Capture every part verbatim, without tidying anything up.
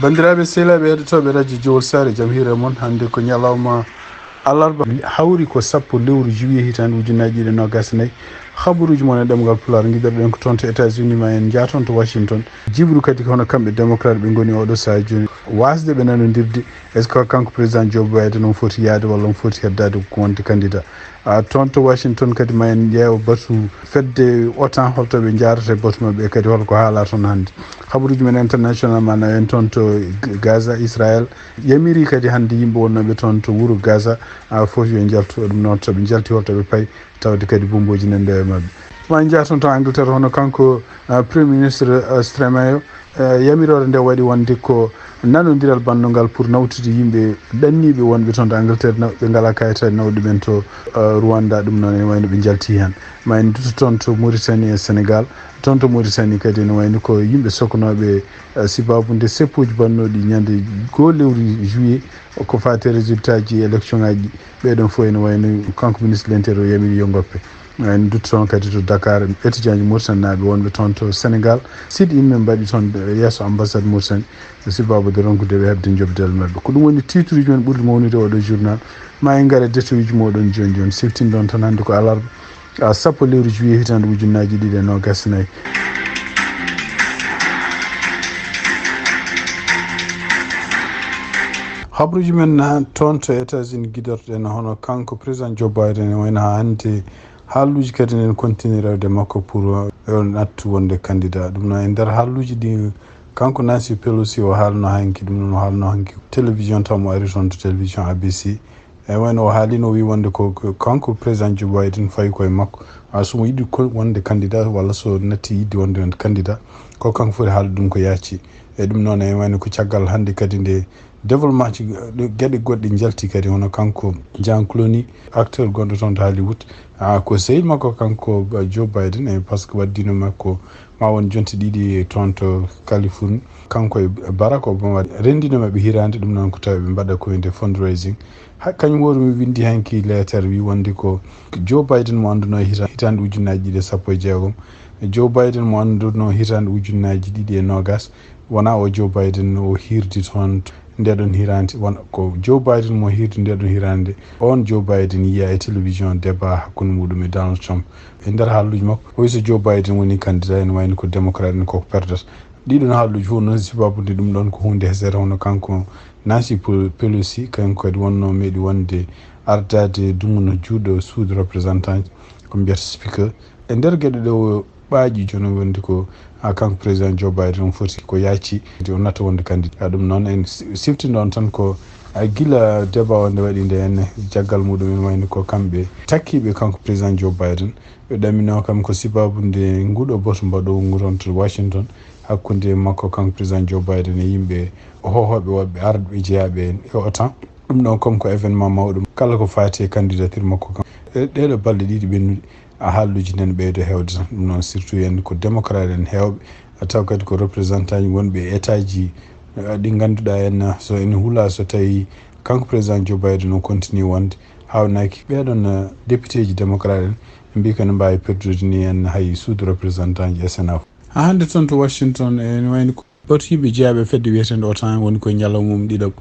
Banndiraaɓe sehilaaɓe heɗotooɓe radio Jowol Saare, jam hiire mon. Hannde ko ñalawma alarba, hawri ko sappo lewru juillet hitaande ujunnaji ɗiɗi e noogas e nayi. Habaruuji mon e ɗemngal Pulaar, ngiɗorɗen ko toon to États-Unis, ma en njah toon to Washington. Jiiɓru kadi ko hono kamɓe démocrate ɓe ngoni oɗo sahaa jooni, waasde ɓe nanondirde. Est-ce que kanko président Joe Biden on foti yahde walla on foti heddaade ko wonde candidat? A, toon to Washington kadi ma en ƴeew batu fedde OTAN, holto ɓe njaarata e batu maɓɓe, e kadi holko haalaa toon hannde. Habaruuji men international ma nawen toon to Gaza, Israël yamiri kadi hannde yimɓe wonnooɓe toon to wuro Gaza, a, fof yo njaltu. Ɗum noon, to ɓe njalti, holto ɓe payi, tawde kadi bombooji nani ɗo e maɓɓe. Ma en njah toon to Angleterre, hono kanko, a, premier ministre, a, Starmer, a, yamiroore nde waɗi wonde ko nanondiral bannungal pour nawtude yimɓe ɗanniiɓe wonɓe toon to Angleterre, na-, ɓe ngalaa kayitaaji nawɗi ɓen to, a, Rwanda. Ɗum noon ene wayno ɓe njalti heen. Ma en ndutto toon to Mauritanie e Sénégal. Toon to Mauritanie kadi ene wayno ko yimɓe soknooɓe, a, sibabu nde seppuuji bannooɗi ñande goo lewru juillet, ko faati e résultat ji élection ngaji. Ɓeɗon fof ene wayno kanko ministre de l'intérieur yamiri yo ngoppe. En ndutto toon kadi to Dakar, étudiant ji Mauritanie naaɓe wonɓe toon to Sénégal, sit in men mbaɗi toon yeeso ambassade Mauritanie, sibabu de ronkude ɓe heɓde jobdel maɓɓe. Ko ɗum woni titre uji men ɓurɗi mawnude oɗo journal. Ma en ngar e détail uji moɗon jooni jooni. Siftinɗon tan hannde ko alarba, a, sappo lewru juillet hitaande ujunnaji ɗiɗi e noogas e nayi. Habruuji men na toon to États-Unis, giɗorɗen hono kanko président Joe Biden, wayno haa hannde haaluuji kadi nen continue rewde makko pour, euh, nattu wonde candidat. Ɗum noon e nder haaluuji ɗi kanko Nancy Pelosi o haalno hanki, ɗum noon o haalno hanki télévision taw mo ari toon to télévision A B C. E wayno o haalino, o wi wonde ko, ko kanko président Joe Biden fawi koye makko. A, so mo yiɗi ko wonde candidat walla so natti yiɗde wonde candidat, ko kanko foti haalde ɗum ko yaaci. E ɗum noon e wayno ko caggal hannde kadi nde développement ji, eh, geɗe goɗɗe njalti kadi, hono kanko George Clooney, acteur gonɗo toon to Hollywood. A, ko sehil makko kanko, eh, Joe Biden, e par ce que waddino makko ma won jonte ɗiɗi toon to Californie. Kanko e Barack Obama renndino maɓɓe hiraande, ɗum noon ko tawi ɓe mbaɗa ko wiyetee fundraising. Ha, kañum woni mi winndi hanki leetar wi wonde ko Joe Biden mo annduno hita-, hitaande ujunnaaji ɗiɗi e sappo e jeegom. Joe Biden mo annduno hitaande ujunnaaji ɗiɗi e noogas. Wonaa o Joe Biden o hirdi toon ndeɗon hiraande, won ko Joe Biden mo hirdi ndeɗon hiraande. On Joe Biden yiya e télévision débat hakkunde muɗum e Donald Trump. E nder haalluuji makko, o wi so Joe Biden woni candidat, ene wayno ko démocrate en koko perdata. Ɗiɗon haalluuji fof noon, sibabude ɗum ɗon ko huunde hesere, hono kanko Nancy Pe-, Pelosi, kanko kadi wonno meeɗi wonde ardaade dumunna juuɗo suudu représentant, ko mbiyata speaker. E nder geɗe ɗe o ɓaaƴi jooni wonde ko, a, kanko président Joe Biden on foti ko yaaci o natta wonde candidat. A, ɗum noon en si-, siftindo on tan ko, a, gila débat o nde waɗi nde en, jaggal muɗum en wayno ko kamɓe takkiiɓe kanko président Joe Biden. Ɓe ɗamino kam ko sibabu nde nguɗo boto mbaɗo ngu toon to Washington hakkunde makko kanko président Joe Biden e yimɓe hohooɓe woɓɓe arɓe jeyaaɓe e OTAN. Ɗum ɗon comme ko événement mawɗo, kala ko faati e candidature makko kam. E ɗeɗo balɗe ɗiɗi ɓennuɗi, a, haalluuji nen ɓeydo heewde tan. Ɗum noon surtout en ko démocrate en heewɓe, a, taw kadi ko représentant ji wonɓe e état ji, a, ɗi ngannduɗaa en, so en hula so tawi kanko président Joe Biden o continue wonde, haawnaki ɓeɗon, a, député ji démocrate en, ɓe mbi ko ene mbaawi perdude ni en hay suudu représentant ji S N A. Haa hannde toon to Washington, ene wayno ko batu yimɓe jeyaaɓe fedde wiyeteende OTAN woni koye ñalawma mum ɗiɗaɓo.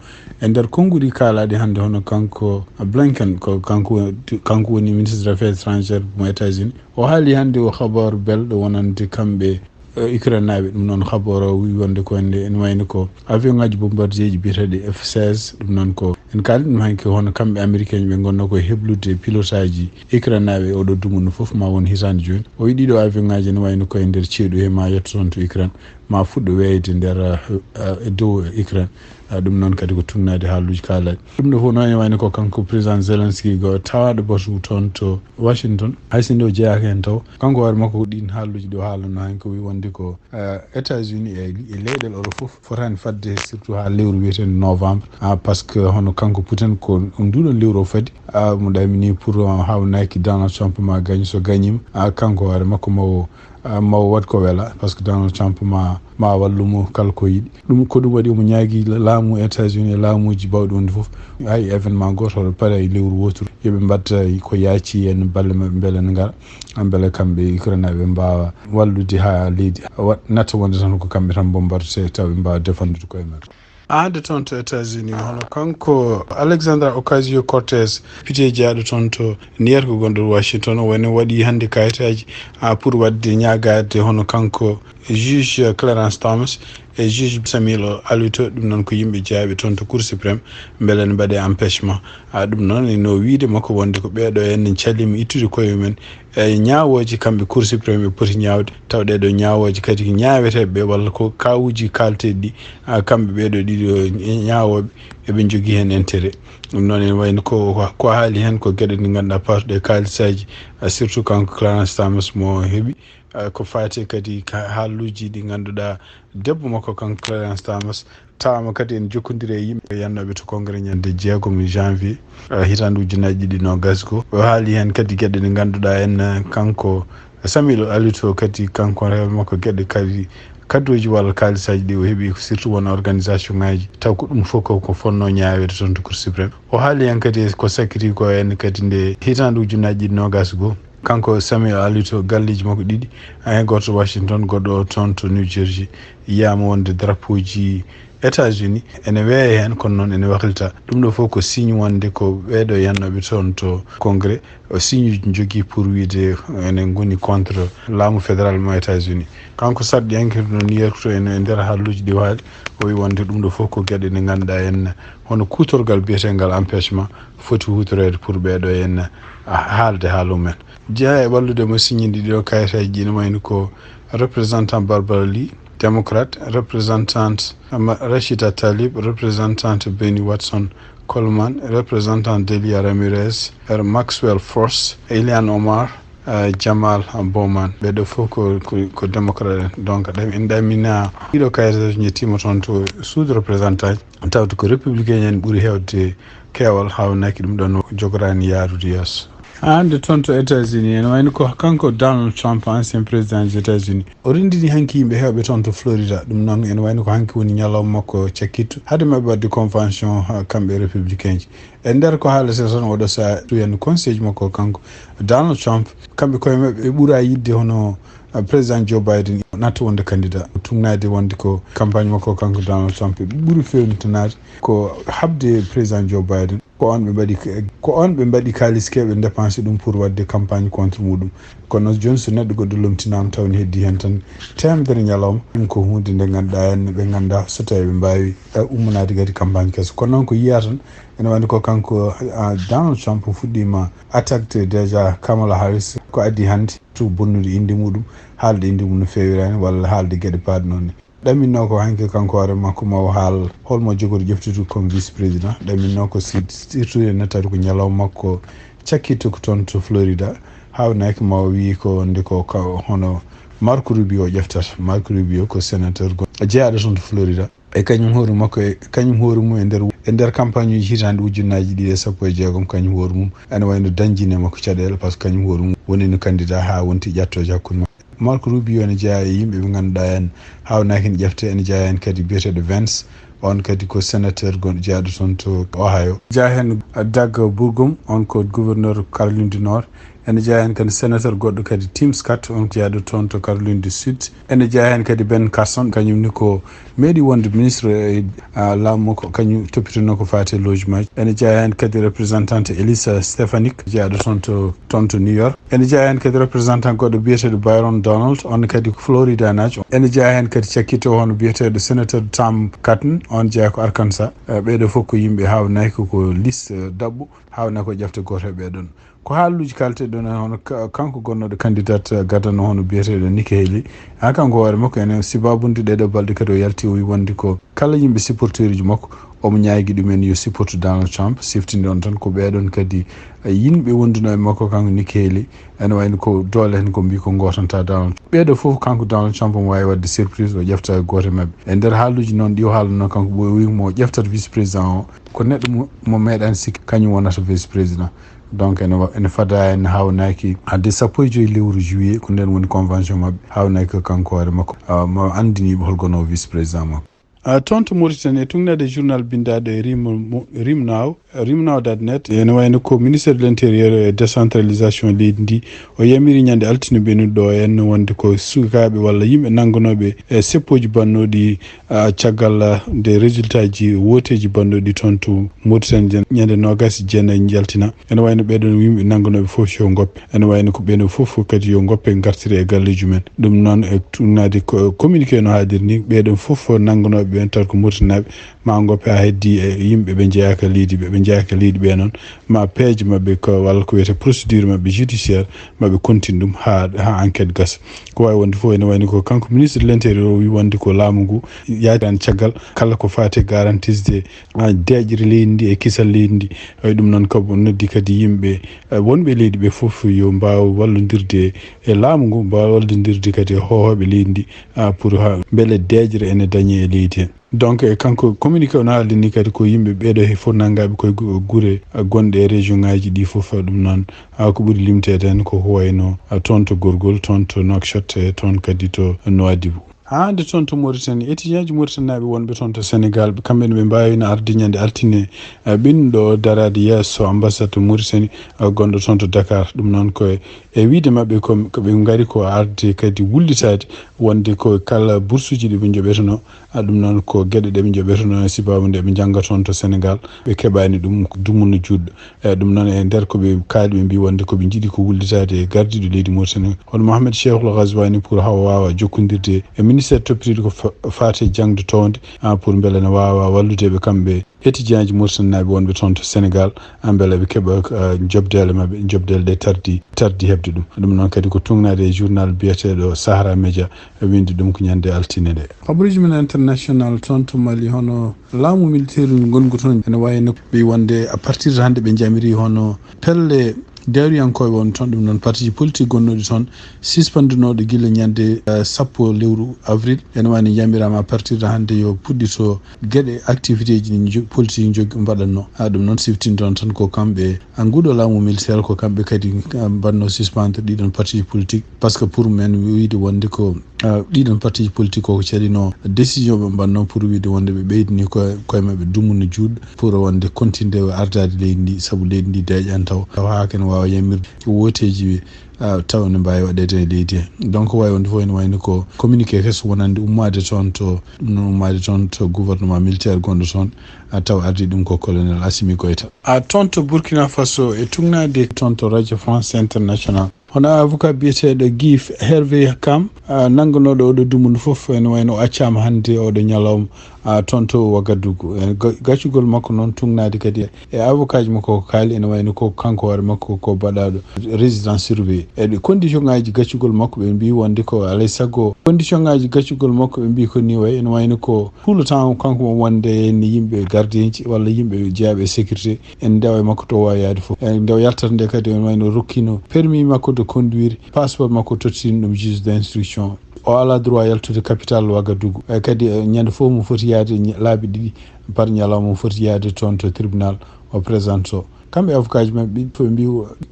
E nder konnguɗi kaalaaɗi hannde, hono kanko Blinken, ko kanko, kanko woni ministre des affaires étrangères mo États-Unis, o haali hannde o habaaru belɗo wonande kamɓe, eh, Ukraine naaɓe. Ɗum noon habaaru o wi wonde ko ene, ene wayno ko avion ngaji bombardier ji biyeteeɗi F seize. Ɗum noon ko en kaali ɗum hanki, hono kamɓe américain ɓe ngonno koye heblude pilote aji Ukraine naaɓe oɗo dumunna fof ma won hitaande jooni. O wi ɗiɗo avion ngaji ene wayno koye nder ceeɗu he ma yetto toon to Ukraine, ma fuɗɗo weeyde nder, eh, eh, e dow Ukraine. Eh, ɗum noon kadi ko tugnaade haaluuji kaalaaɗi. Ɗum ɗo fof noon ene wayno ko kanko président Zelensky go tawaaɗo batu toon to Washington. Hay sinno o jeyaaka heen taw, kanko hoore makko ko ɗiin haaluuji ɗo haalano heen, ko wi wonde ko, eh, États-Unis e, e leyɗeele Europe fof fotaani fadde surtout haa lewru wiyeteende novembre. Ah, par ce que hono kanko Putin ko nduɗon lewru o fadi. Ah, mo ɗamini pour, ah, haawnaki Donald Trump ma gañ, so gañima, ah, kanko hoore makko mawo ah, ma o waɗ ko wela, par ce que Donald Trump ma, ma wallu mo kala ko yiɗi. Ɗum ko ɗum waɗi omo ñaagi la-, laamu États-Unis e laamuuji bawɗi wonde fof. Hay événement gooto hoto pare e lewru wooturu. Yo ɓe mbatta ko yaaci en balle maɓɓe mbele ne ngara. Mbele kamɓe Ukraine ɓe mbaawa wallude haa leydi wa-, natta wonde tan ko kamɓe tan mbombardete taw ɓe mbaawa défendude koye maɓɓe. Aade toon to États-Unis, hono kanko Alexandra Ocasio-Cortez, député jeyaaɗo toon to New York gonɗo Washington, o woni waɗi hannde kayitaaji, ah, pour waɗde ñaagaade hono kanko juge Clarence Thomas e juge Samuel Alito, ɗum noon ko yimɓe jeyaaɓe toon to Cour suprême, mbele ne mbaɗe empêchement. Ah, ɗum noon ene wiyde makko wonde ko ɓeeɗo en calima ittude koye mumen e ñaawooje kamɓe Cour suprême ɓe poti ñaawde, taw ɗeeɗo ñaawooje kadi ko ñaaweteeɓe ɓe walla ko kawuuji kaalteeɗi ɗi, ah, kamɓe ɓeeɗo ɗiɗo ñaawooɓe eɓe njogii heen intérêt. Ɗum noon ene wayno ko, ko haali heen ko geɗe ɗe ngannduɗaa paatuɗe kaalisaaji, ah, surtout kanko Clarence Thomas mo heɓi, ah, ko faati kadi ka haalluuji ɗi ngannduɗaa debbo makko kanko Clarence Thomas taama kadi ene jokkondiri e yimɓe yannooɓe to Congrès ñande jeegom janvier, ah, hitaande ujunnaaji ɗiɗi noogas goo. O haali heen kadi geɗe ɗe ngannduɗaa en, ah, kanko Samuel Alito kadi kanko reewo makko geɗe kadi kadduuji walla kaalisaaji ɗi o heɓi surtout won organisation ŋaaji taw ko ɗum fof ko, ko fotnoo ñaaweede toon to Cour suprême. O haali heen kadi ko sakkiti ko en kadi nde hitaande ujunnaaji ɗiɗi noogas goo. Kanko Samuel Alito galleeji makko ɗiɗi, heen gooto to Washington, goɗɗo o toon to New Jersey, yiyaama wonde drapeauji États-Unis ene weeya heen, kono noon ene waklita. Ɗum ɗo fof ko signe wonde ko ɓeeɗo yannooɓe toon to Congrès, o signe uji njogii pour wiyde ene ngoni contre laamu fédéral mo États-Unis. Kanko sarɗiyanke no New York to ene e nder haalluuji ɗi o haali, o wi wonde ɗum ɗo fof ko geɗe ɗe ngannduɗaa en hono kuutorgal biyeteengal empêchement foti huutoreede pour ɓeeɗo en haalde haala mumen. Jeyaa e ɓallude mo signindi ɗiɗo kayitaaji ɗi no wayno ko représentant Barbara Lee, démocrate, représentante Ma-, Rashida Tlaib, représentante Bennie Watson Coleman, représentante Delia Ramirez, Maxwell Force, Ilhan Omar, eh, Jamal Bowman. Ɓeeɗo fof ko, ko, ko démocrate en. Donc, ɗam-, en ɗamina ɗiɗo kayitaaji njettiima toon to suudu représentant ji. Tawde ko républicain en ɓuri heewde keewal, haawnaaki ɗum ɗoon o jogoraani yaarude yeeso. Hannde toon to États-Unis, ene wayno ko kanko Donald Trump, ancien président des États-Unis, o renndini hanki yimɓe heewɓe toon to Florida. Ɗum noon ene wayno ko hanki woni ñalawma makko cakkitto. Hade maɓɓe waɗde convention, ha, kamɓe républicain ji. E nder ko haalata tan oɗo sahaa, tuyen conseil ji makko kanko Donald Trump, kamɓe koye maɓɓe ɓe ɓura yiɗde hono, uh, président Joe Biden natta wonde candidat. Tugnaade wonde ko campagne makko kanko Donald Trump ɓe ɓuri fewnitanaade ko haɓde président Joe Biden. Ko on ɓe mbaɗi, ko on ɓe mbaɗi kaalis keewɓe dépensé ɗum pour waɗde campagne contre muɗum. Kono jooni so neɗɗo goɗɗo lomtinaama taw ne heddii heen tan teemedere ñalawma, ɗum ko huunde nde ngannduɗaa en ɓe nganndaa so tawii ɓe mbaawi, eh, ummanaade kadi campagne keso. Kono noon ko yiyaa tan, ene wayno ko kanko, ah, Donald Trump fuɗɗiima attaqué déjà Kamala Harris ko adii hannde to bonnude innde muɗum, haalde innde mum no feewiraani walla haalde geɗe baaɗe noon ne. Ɗaminno ko hanki kanko hoore makko ma o haal holmo jogori ƴeftude comme vice président. Ɗaminno ko si-, surtout e nettade ko ñalawma makko cakkitto ko toon to Florida. Haawnaaki ma o wii ko nde ko ka-, hono Marco Rubio o ƴeftata. Marco Rubio ko sénateur go-, jeyaaɗo toon to Florida. E kañum hoore makko, e kañum hoore mum e nder, e nder campagne uji hitaande ujunnaaji ɗiɗi e sappo e jeegom, kañum hoore mum ene wayno dañjine makko caɗeele, par ce que kañum hoore mum woni no candidat haa wonti ƴattooje hakkunde makko. Marco Rubio ene jeyaa e yimɓe ɓe ngannduɗaa en haawnaaki ne ƴefte, ene jeyaa heen kadi biyeteeɗo Vance, on kadi ko sénateur gonɗo jeyaaɗo toon to Ohio. Jeyaa heen Doug Burgum, on ko gouverneur Caroline du Nord. Ene jeyaa heen kadi sénateur goɗɗo kadi Tim Scott, on jeyaaɗo toon to Caroline du Sud. Ene jeyaa heen kadi Ben Carson, kañum ni ko meeɗi wonde ministre e, ah, laamu makko, kañum toppitino ko faati e logement ji. Ene jeyaa heen kadi représentante Elisa Stefanik, jeyaaɗo toon to, toon to New York. Ene jeyaa heen kadi représentant goɗɗo biyeteeɗo Byron Donald, on kadi ko Florida naajo. Ene jeyaa heen kadi cakkito hono biyeteeɗo sénateur Tom Cotton, on jeyaa ko Arkansas. Eh, ɓeeɗo fof ko yimɓe haawnaaki ko, ko liste, eh, daɓɓo, haawnaaki ko ƴefte gooto e ɓeeɗoon. Ko haalluuji kaalteeɗi ɗoon, hono ka-, kanko gonnooɗo candidat, eh, gadano hono biyeteeɗo Nikki Haley. Haa kanko hoore makko ene sibaabude ɗeeɗo balɗe kadi o yalti o wi wonde ko kala yimɓe supporteruuji makko omo ñaagi ɗumen yo supportu Donald Trump, siftinde on tan ko ɓeeɗoon kadi, eh, yimɓe wonduno e makko kanko Nikki Haley, ene wayno ko doole heen ko mbii ko ngootanta Donald. Ɓeeɗo fof kanko Donald Trump omo waawi waɗde surprise o ƴefta gooto e maɓɓe. E nder haalluuji noon ɗi o haalno kanko o wi mo ƴeftat vice président o, ko neɗɗo mo, mo meeɗaani sikki kañum wonata vice président. Donc ene wa-, ene fada en haawnaaki hade sappo e joy lewru juillet ko ndeen woni convention maɓɓe, haawnaaki ko kanko hoore makko, ah, mo anndiniiɓe hol gono vice président makko. Ah, toon to Mauritanie, e tugnaade journal binndaaɗo e Rim-, Rimnaaw, Rimnaaw.net ene wayno ko ministère de l'intérieur e décentralisation leydi ndi, o yamiri ñande altine ɓennuɗo en wonde ko sukaaɓe walla yimɓe nannganooɓe e seppooji bannooɗi, ah, caggal, ah, nde résultat ji wooteeji bannooɗi toon to Mauritanie ñande noogas e jeenayi njaltina. Ene wayno ɓeeɗoon yimɓe nannganooɓe fof yo ngoppe. Ene wayno ko ɓeeɗoon fof kadi yo ngoppe ngartire e galleeji mumen. Ɗum noon e tuugnaade ko communiqué no haaliri ni, ɓeeɗoon fof nannganooɓe ɓeen taw ko Mauritanaaɓe, ma ngoppe haa heddi e yimɓe ɓe njeyaaka leydi, ɓe ɓe njeyaaka leydi ɓe noon, ma peeje maɓɓe ko, walla ko wiyetee procédure maɓɓe judiciaire, maɓe continue ɗum haa, haa enquête gasa. Ko waawi wonde fof ene wayno ko kanko ministre de l'intérieur o wi wonde ko laamu ngu yaadi tan caggal kala ko faati e garantisde, ah, deeƴre leydi ndi e kisal leydi ndi. Eyi, ɗum noon ko noddi kadi yimɓe, eh, wonɓe leydi ɓe fof yo mbaaw wallondirde e laamu ngu, mbaaw wallondirde kadi e hoohooɓe leydi ndi, ah, pour ha mbele deeƴre ene dañe e leydi he. Donc, e kanko communiqué o no haaldi ni kadi ko yimɓe ɓeeɗo he fof nanngaaɓe koye gu-, gure, ah, gonɗe e région ngaji ɗi fof. Ɗum noon, ah, ko ɓuri limteede heen ko ko wayno, ah, toon to Gorgol, toon to Nouakchott, e toon kadi to Nouadhibou. Haa hannde toon to Mauritanie, étudiant ji mauritanaaɓe wonɓe toon to Sénégal, ɓe kamɓe ne ɓe mbaawino arde ñande altine, eh, ɓennuɗo o daraade yeeso ambassade to Mauritanie, eh, gonɗo toon to Dakar. Ɗum noon ko e, e wiyde maɓɓe ko, ko ɓe ngari ko arde kadi wullitaade wonde ko kala bursuuji ɗi ɓe njoɓeteno, ah, ɗum noon ko geɗe ɗe ɓe njoɓeteno, sibabu nde ɓe njannga toon to Sénégal, ɓe keɓaani ɗum ko dumunna juutɗo. E ɗum noon, e nder ko ɓe kaali, ɓe mbii wonde ko ɓe njiɗi ko wullitaade e gardiiɗo leydi Mauritanie, hono Mohamed Cheikhul Ghazouani, pour haa o waawa jokkondirde e ministère toppitiiɗo ko fa-, faati e jaŋde toowde, ah, pour mbele ne waawa wallude ɓe kamɓe étudiant ji mauritanaaɓe wonɓe toon to Sénégal, ah, mbele ɓe keɓa, ah, jobdeele maɓɓe, jobdeele ɗe tardi, tardi heɓde ɗum. Ɗum noon kadi ko tuugnaade e journal biyeteeɗo Sahara Média, e winndi ɗum ko ñande altine nde. Kabaruuji men international toon to Mali, hono laamu militaire ngongu toon ene waawi no ɓe wonde à partir de hannde ɓe njamiri hono pelle dewriyankooɓe won toon, ɗum noon parti ji politique gonnooɗi toon, sispandinooɗo gila ñande, eh, sappo lewru avril, ene wayi no njamiraama à partir de hannde yo puɗɗito geɗe activité ji ɗi njo-, politique njogi mbaɗatno. Ha ɗum noon siftinde toon tan ko kamɓe, ah, nguɗo laamu militaire ko kamɓe kadi, ah, mbaɗno suspendre ɗiɗon parti ji politique, parce que pour men wiyde wonde ko, ah, ɗiɗon parti ji politique ko caɗino décision ɓe mbaɗno pour wiyde wonde ɓe ɓeydini ko koye maɓɓe dumunna juutɗo pour wonde continude ardaade leydi ndi, sabu leydi ndi deeƴaani taw. Taw haa kene waawa yamirde wooteeji, ah, taw ne mbaawi waɗeede e leydi he. Donc, waawi wonde fof ene wayno ko communiqué keso wonande ummaade toon to, ɗum noon ummaade toon to gouvernement militaire gonɗo toon, ah, taw ardii ɗum ko colonel Assimi Goïta. Ah, toon to Burkina Faso e tuugnaade toon to Radio France International. Hono avocat biyeteeɗo Guy Hervé Kam, ah, nannganooɗo oɗo dumunna fof, ene wayno o accaama hannde oɗo ñalawma, ah, toon to Ouagadougou. E ga-, gaccugol makko noon tuugnaade kadi e avocat ji makko ko kaali, ene wayno ko kanko hoore makko ko baɗaaɗo résidence surveillée. E ɗi condition ngaji gaccugol makko ɓe mbii wonde ko alay sago condition ngaji gaccugol makko ɓe mbii ko ni wayi, ene wayno ko tout le temps kanko mo wonde ni yimɓe gardien ji walla yimɓe jeyaaɓe e sécurité en ndewa e makko to waawi yaade fof. E nde o yaltata nde kadi ene wayno rokkino permis makko de conduire, passeport makko tottino ɗum juge d'instruction. O alaa droit yaltude capital Ouagadougou. E kadi, e, ñande fof mo foti yaade ña-, laabi ɗiɗi par ñalawma mo foti yaade toon to tribunal o présente o. Kamɓe avocat ji maɓɓe ɓe fof ɓe mbii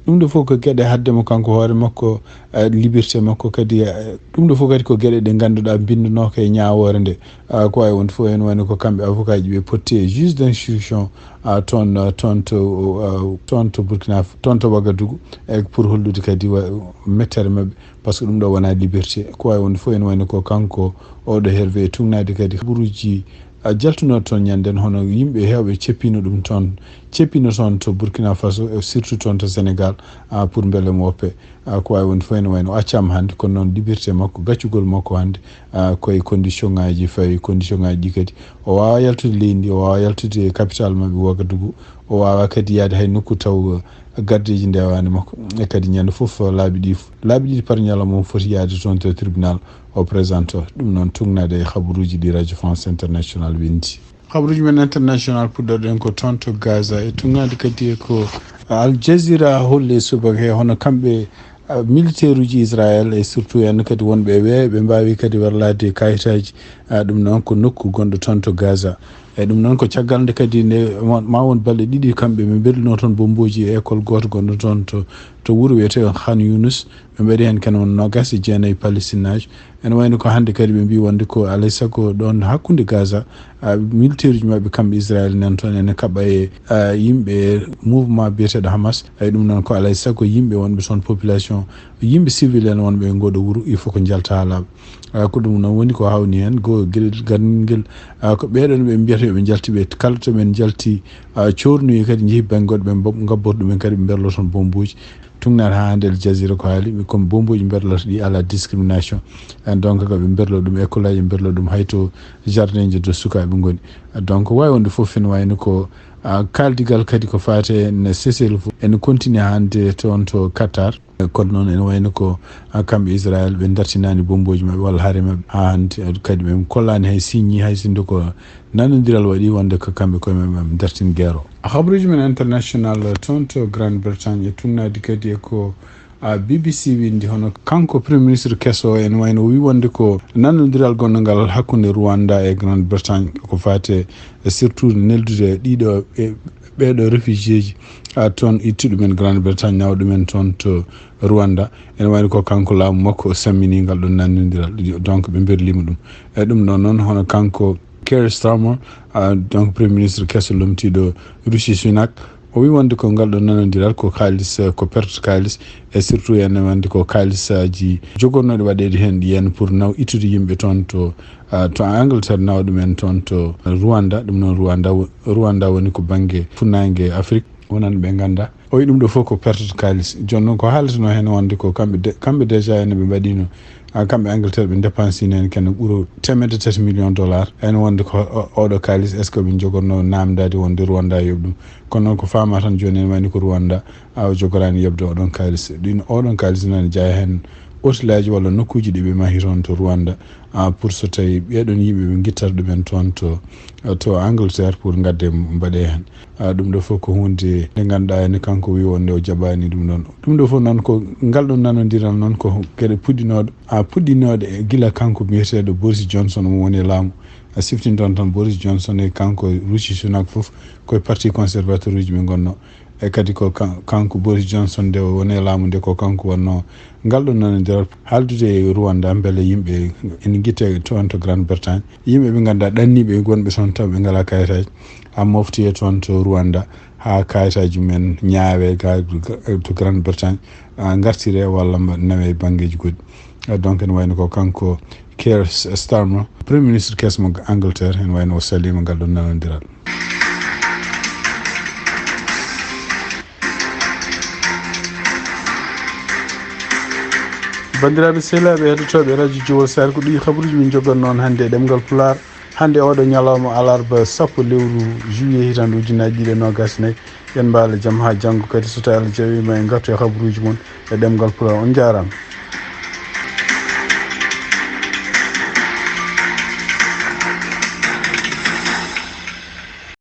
ɗum ɗo fof ko geɗe hadde mo kanko hoore makko, e, liberté makko kadi, e, ɗum ɗo fof kadi ko geɗe ɗe ngannduɗaa mbinndanooka e ñaawoore nde. A, ko wayi wonde fof ene wayno ko kamɓe avocat ji ɓe potti e juge d'instruction, a, toon, a, toon to, a, toon to Burkina, toon to Ouagadougou, e pour hollude kadi wa-, mettere maɓɓe. Par ce que ɗum ɗo wonaa liberté. Ko wayi wonde fof ene wayno ko kanko oɗo Hervé e tuugnaade kadi kabaruuji, a, jaltunooɗo toon ñande nden, hono yimɓe heewɓe ceppino ɗum toon, ceppino toon to Burkina Faso, e surtout toon to Sénégal, a, pour mbele mo woppe. A, ko wayi wonde fof ene wayno o accaama hannde, kono noon liberté makko, gaccugol makko hannde, a, koye condition ngaji, fawi condition ngaji ɗi kadi. O waawa yaltude leydi ndi, o waawa yaltude capital maɓɓe Ouagadougou, o waawa kadi yaade hay nokku taw, a, gardeji ndewaani makko. E kadi ñande fof laabi ɗi, laabi ɗiɗi par ñalawma o foti yaade toon to tribunal o présente o. Ɗum noon tuugnaade e kabaruuji ɗi Radio France International winndi. Kabaruuji men international puɗɗorɗen ko toon to Gaza. E tuugnaade kadi e ko Al Jazeera holli subaka he, hono kamɓe, a, militaire uji Israël e surtout en kadi wonɓe e weeyo, ɓe mbaawi kadi werlaade kayitaaji, a, ɗum noon ko nokku gonɗo toon to Gaza. Eyi, ɗum noon ko caggal nde kadi nde ma won balɗe ɗiɗi kamɓe ɓe mberlino toon bombooji e école gooto gonɗo toon to to wuro wiyetee Khan Younous. Ɓe mbaɗi heen kene won noogaas e jeenayi Palestinaajo. Ene wayno ko hannde kadi ɓe mbii wonde ko alay sago ɗoon hakkunde Gaza, militeeruuji maɓɓe kamɓe Israel nan toon ene kaɓa e yimɓe mouvement biyeteeɗo Hamas. Eyi, ɗum noon ko alay sago yimɓe wonɓe toon, population, yimɓe civil en wonɓe e ngooɗo wuro, il faut ko njalta laaɓa. Ko ɗum noon woni ko hawni heen goo gel ganngel. Ko ɓeeɗoon ɓe mbiyata yoɓe njalti ɓe kala to ɓe njalti, coornuye kadi njehi bannge goɗɗo ɓe ngabboto ɗumen kadi ɓe mberlo toon bombooji. Tugnaade haa hannde Al Jazeera ko haali, comme bombooji mberlata ɗi alaa discrimination. Donc ko ɓe mberlo ɗum école aji, mberlo ɗum hay to jardin ji to sukaaɓe ngoni. Donc waawi wonde fof ene wayno ko kaaldigal kadi ko faati e cessez-le-feu ene continue hannde toon to Qatar. Kono noon ene wayno ko kamɓe Israel ɓe dartinaani bombooji maɓɓe walla hare maɓɓe haa hannde, kadi ɓe kollaani hay signe, hay sinno ko nanondiral waɗi wonde ko kamɓe koye maɓɓe ɓe dartin guerre o. Habaruuji men international toon to Grande Bretagne e tugnaade kadi e ko B B C winndi, hono kanko Premier Ministre keso ene wayno o wi wonde ko nanondiral gonngal hakkunde Rwanda e Grande Bretagne ko faati e surtout neldude ɗiɗo e ɓeeɗo réfugiéji toon ittuɗo men Grande Bretagne, nawa ɗumen toon to Rwanda. Ene wayno ko kanko laamu makko o sammini ngal ɗon nanondiral. Donc ɓe mberlima ɗum. E ɗum ɗon noon hono kanko Keir Starmer, donc Premier Ministre keso lomtiiɗo Rishi Sunak, o wi wonde ko ngal ɗon nanondiral ko kaalis, ko perte kaalis, e surtout ene wonde ko kaalisaaji jogornooɗi waɗeede heen ɗi en pour naw ittude yimɓe toon to to Angleterre, nawa ɗum en toon to Rwanda. Ɗum noon Rwanda Rwanda woni ko bannge funnaange Afrik, wonande ɓe ngannda. O wi ɗum ɗo fof ko perte kaalis. Jooni noon ko haalitonoo heen wonde ko kamɓe de- kamɓe déjà ene ɓe mbaɗino, kamɓe Angleterre ɓe dépensino heen kene ɓuro teemedde tati million dollar. Ene wonde ko oɗo kaalis est ce que ɓe jogorno namdade wonde Rwanda yoɓ ɗum? Kono noon ko faama tan jooni ene wayno ko Rwanda awa jogoraani yoɓde oɗon kaalis. Ɗin oɗon kaalis noon jeyaa heen otelaaji walla nokkuuji ɗi ɓe mahi toon to Rwanda, pour so tawi ɓeeɗon yimɓe ɓe ngittata ɗumen toon to to Angleterre pour ngadde mbaɗe heen. Ɗum ɗo fof ko huunde nde ngannduɗaa ene kanko wi wonde o jaɓaani ɗum ɗon. Ɗum ɗo fof noon ko ngal ɗon nanondiral noon ko geɗe puɗɗinooɗe a puɗɗinooɗe e gila kanko biyeteeɗo Boris Johnson mo woni e laamu. A siftinton tan Boris Johnson e kanko Rishi Sunak fof koye parti conservateur uji ɓe ngonno. E kadi ko kanko Boris Johnson nde o woni e laamu nde ko kanko wonno ngal ɗon nanondiral haaldude e Rwanda mbele yimɓe ene ngitte toon to Grande Bretagne, yimɓe ɓe ngannduɗaa ɗanniiɓe wonɓe toon taw ɓe ngalaa kayitaaji, a moftoye toon to Rwanda haa kayitaaji men ñaawe ga to Grande Bretagne, ngartire walla nawe banngeeji goɗɗi. Donc ene wayno ko kanko Keir Starmer, Premier Ministre keso mo Angleterre, ene wayno o saliima ngal ɗon nanondiral. Banndiraaɓe sehilaaɓe heɗotooɓe Radio Jowol Saare, ko ɗi habaruuji min njogannoo on hannde e ɗemngal Pulaar. Hannde oɗo ñalawma alarba sappo lewru juillet hitaande ujunnaji ɗiɗi e noogas e nayi. Yen mbaale jam haa janngo kadi so tawi Allah jaɓiima en ngartu e habaruuji mon e ɗemngal Pulaar. On njaaraama.